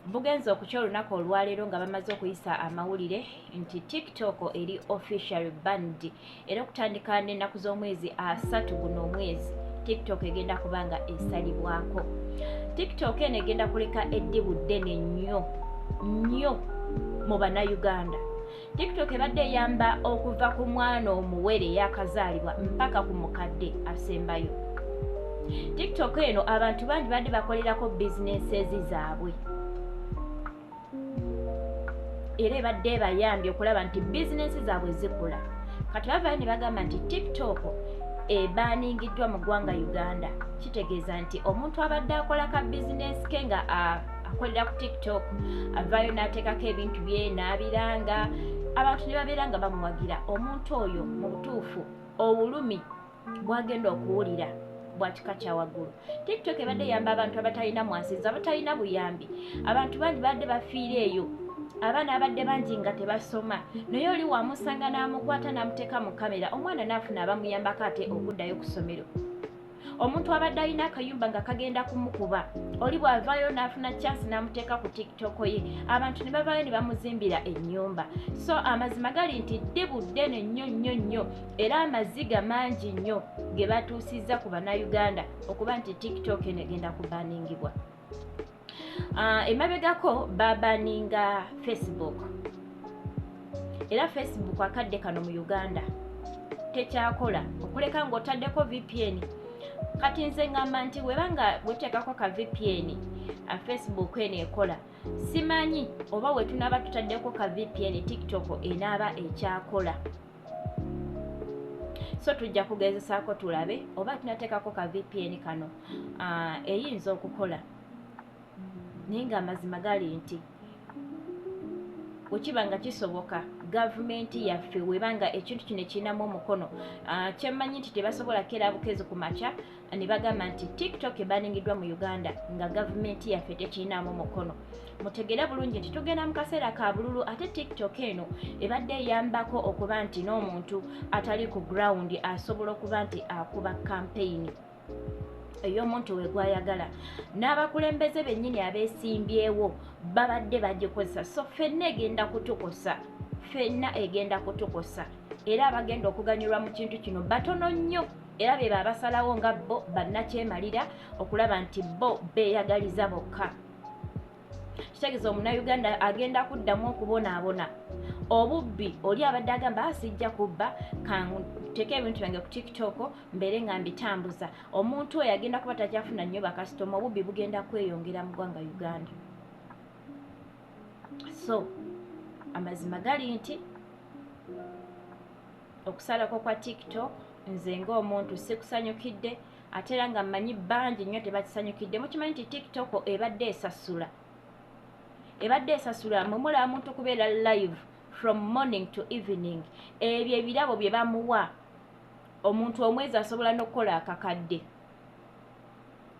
Bugenze okukya olunaku olwaleero nga bamaze okuyisa amawulire nti TikTok eri officially banned, era okutandika n'ennaku z'omwezi 30 guno omwezi, TikTok egenda kuba nga esalibwako. TikTok eno egenda kuleka eddibu ddene nnyo nnyo mu Bannayuganda. TikTok ebadde eyamba okuva ku mwana omuwere eyakazaalibwa mpaka ku mukadde asembayo. TikTok eno abantu bangi badde bakolerako bizinensi zaabwe, era ebadde ebayambye okulaba nti bizinensi zaabwe zikula. Kati bavayo ne bagamba nti TikTok ebaningiddwa mu ggwanga Uganda. Kitegeeza nti omuntu abadde akola ka bizinensi ke nga akolera ku TikTok, avaayo n'ateekako ebintu bye n'abiranga, abantu ne babeera nga bamuwagira, omuntu oyo mu butuufu obulumi bwagenda okuwulira bwa kika kya waggulu. TikTok ebadde eyamba abantu abatalina mwasiza, abatalina buyambi. Abantu bangi badde bafiira eyo, abaana abadde bangi nga tebasoma, naye oli wamusanga n'amukwata n'amuteeka mu kamera, omwana n'afuna abamuyambako ate okuddayo ku ssomero. Omuntu abadde alina akayumba nga kagenda kumukuba, oli bw'avaayo n'afuna chance n'amuteeka ku TikTok ye, abantu ne bavaayo ne bamuzimbira ennyumba. So amazima gali nti ddibu ddene nnyo nnyo nnyo, era amaziga mangi nnyo ge batuusizza ku Bannayuganda okuba nti TikTok eno egenda kubaningibwa. Emabegako babaninga Facebook, era Facebook akadde kano mu Uganda tekyakola okuleka ng'otaddeko VPN. Kati nze ngamba nti webanga weteekako ka VPN, Facebook eno ekola. Simanyi oba wetunaaba tutaddeko ka VPN, TikTok enaaba ekyakola. So tujja kugezesaako tulabe oba tunateekako ka VPN kano, eyinza okukola. Naye nga amazima gali nti bwekiba nga kisoboka, gavumenti yaffe webanga ekintu kino ekirinamu omukono, kyemmanyi nti tebasobola keera bukezi ku makya ne bagamba nti TikTok ebaningiddwa mu Uganda nga gavumenti yaffe tekirinaamu omukono. Mutegere bulungi nti tugenda mu kaseera ka bululu, ate TikTok eno ebadde eyambako okuba nti n'omuntu atali ku ground asobola okuba nti akuba campaign ey'omuntu we gwayagala, n'abakulembeze bennyini abeesimbyewo babadde bagikozesa. So ffenna egenda kutukosa, ffenna egenda kutukosa, era abagenda okuganyulwa mu kintu kino batono nnyo, era be babasalawo nga bo bannakyemalira okulaba nti bo beeyagaliza bokka. Kitegeeza Omunnayuganda agenda kuddamu okubonaabona obubbi. Oli abadde agamba, "Asijja kubba, kanteeke ebintu byange ku TikTok mbeere nga mbitambuza," omuntu oyo agenda kuba takyafuna nnyo bakasitoma, obubbi bugenda kweyongera mu ggwanga Uganda. So amazima gali nti okusalako kwa TikTok, nze ng'omuntu sikusanyukidde, ate era nga mmanyi bangi nnyo tebakisanyukidde. Mukimanyi nti TikTok ebadde esasula, ebadde esasula. Mwe mulaba muntu kubeera live from morning to evening, ebyo ebirabo bye bamuwa omuntu omwezi asobola n'okukola akakadde.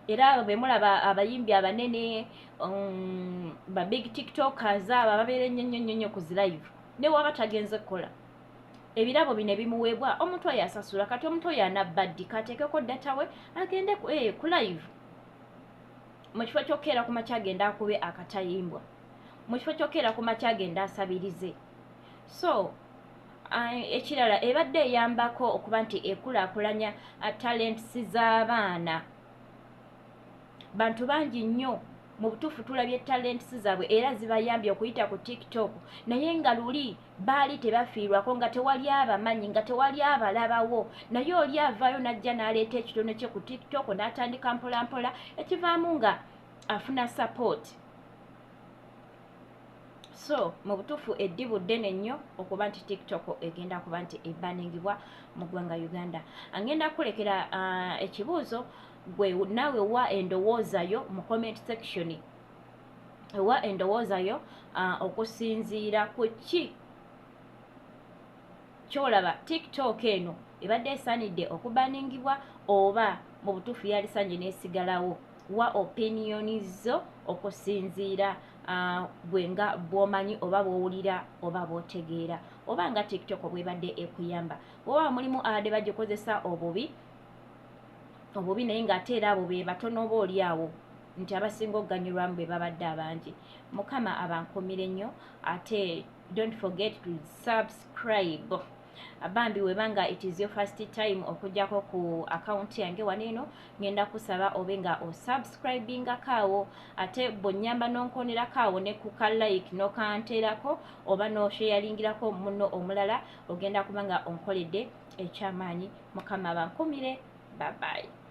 Era abo bemulaba abayimbi abanene, ba big TikTokers, abo ababeera ennyo nnyo nnyo nnyo ku zi live, ne waba tagenze kukola, ebirabo bino ebimuweebwa omuntu oyo asasula. Kati omuntu oyo anabba ddi? Kateekeko data we agende ku live, mu kifo ky'okukeera ku makya agenda akube akatayimbwa, mu kifo ky'okukeera ku makya agenda asabirize. So ekirala, ebadde eyambako okuba nti ekulaakulanya talents z'abaana. Bantu bangi nnyo mu butuufu tulabye talents zaabwe era zibayambye okuyita ku TikTok, naye nga luli baali tebafiirwako, nga tewali abamanyi, nga tewali abalabawo. Naye oli avaayo n'ajja n'aleeta ekitono kye ku TikTok n'atandika mpolampola, ekivaamu nga afuna support. So mu butuufu eddibu ddene nnyo okuba nti TikTok egenda kuba nti ebaningibwa mu ggwanga Uganda. Ngenda kulekera ekibuuzo, gwe naawe wa endowooza yo mu comment section, ewa endowooza yo okusinziira ku ki kyolaba. TikTok eno ebadde esaanidde okubaningibwa oba mu butuufu yalisanye n'esigalawo? Wa opinion zo okusinziira gwe nga bw'omanyi oba bw'owulira oba bw'otegeera, oba nga TikTok bwebadde ekuyamba, oba mulimu abadde bagikozesa obubi obubi, naye ng'ate era abo be batono oba oli awo. Nti abasinga okuganyulwamu bwe babadde abangi. Mukama abankumire nnyo. Ate don't forget to subscribe bambi, webanga it is your first time okujjako ku account yange wano eno. Ngenda kusaba obe nga osubscribingako awo, ate bwonyamba nonkonerako awo ne ku ka like nokanteerako oba nosharingirako muno omulala, ogenda kuba nga onkoledde ekyamaanyi. Mukama abankumire. Bye bye.